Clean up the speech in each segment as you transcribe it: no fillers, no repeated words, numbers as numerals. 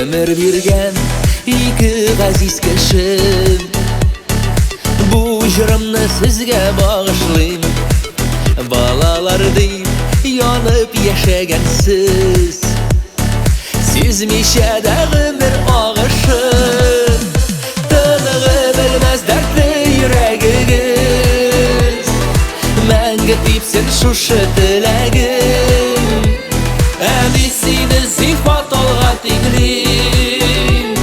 Гомер биргән ике газиз кешем, бу җырымны сезгә багышлыйм. Балалар дип янып яшәгәнсез, сизмичә дә гомер агышын. Тыныгы белмәс дәртле йөрәгегез, мәңге типсен шушы теләгем. Әни, сине зифа талга тиңлим,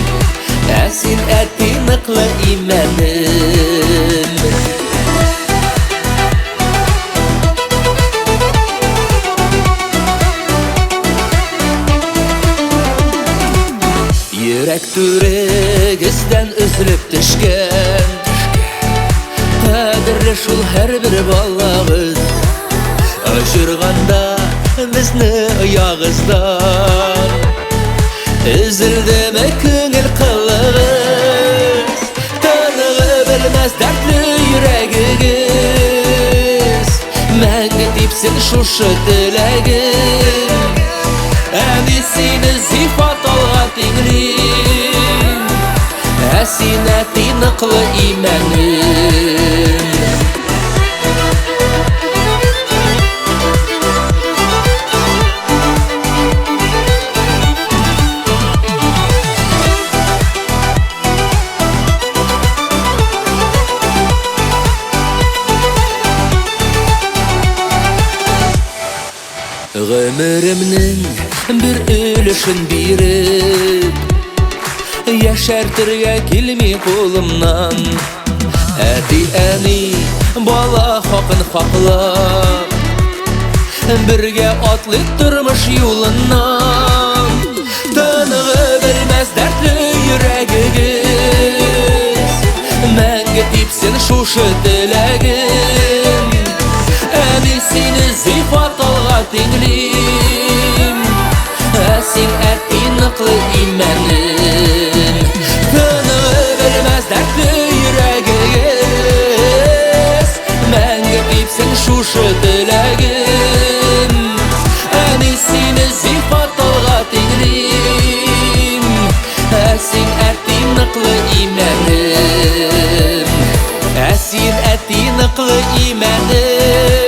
ә син, әти, ныклы имәнем. Йөрәк түрегездән өзелеп төшкән кадерле шул һәрбер балагыз, очырганда безне оягыздан өзелдеме күңел кылыгыз? Тыныгы белмәс дәртле йөрәгегез, мәңге типсен шушы теләгем. Әни, сине зифа талга тиңлим, ә син, әти, ныклы имәнем. Гомеремнең бер өлешен биреп, яшәртергә килми кулымнан. Әти-әни бала хакын хаклап, бергә атлыйк тормыш юлыннан. Тыныгы белмәс дәртле йөрәгегез, мәңге типсен шушы теләгем. Әни, сине зифа талга тиңлим, ә син, әти, ныклы имәнем. Тыныгы белмәс дәртле йөрәгегез, мәңге типсен шушы теләгем. Әни, сине зифа талга тиңлим, ә син, әти, ныклы имәнем. Ә син, әти, ныклы имәнем.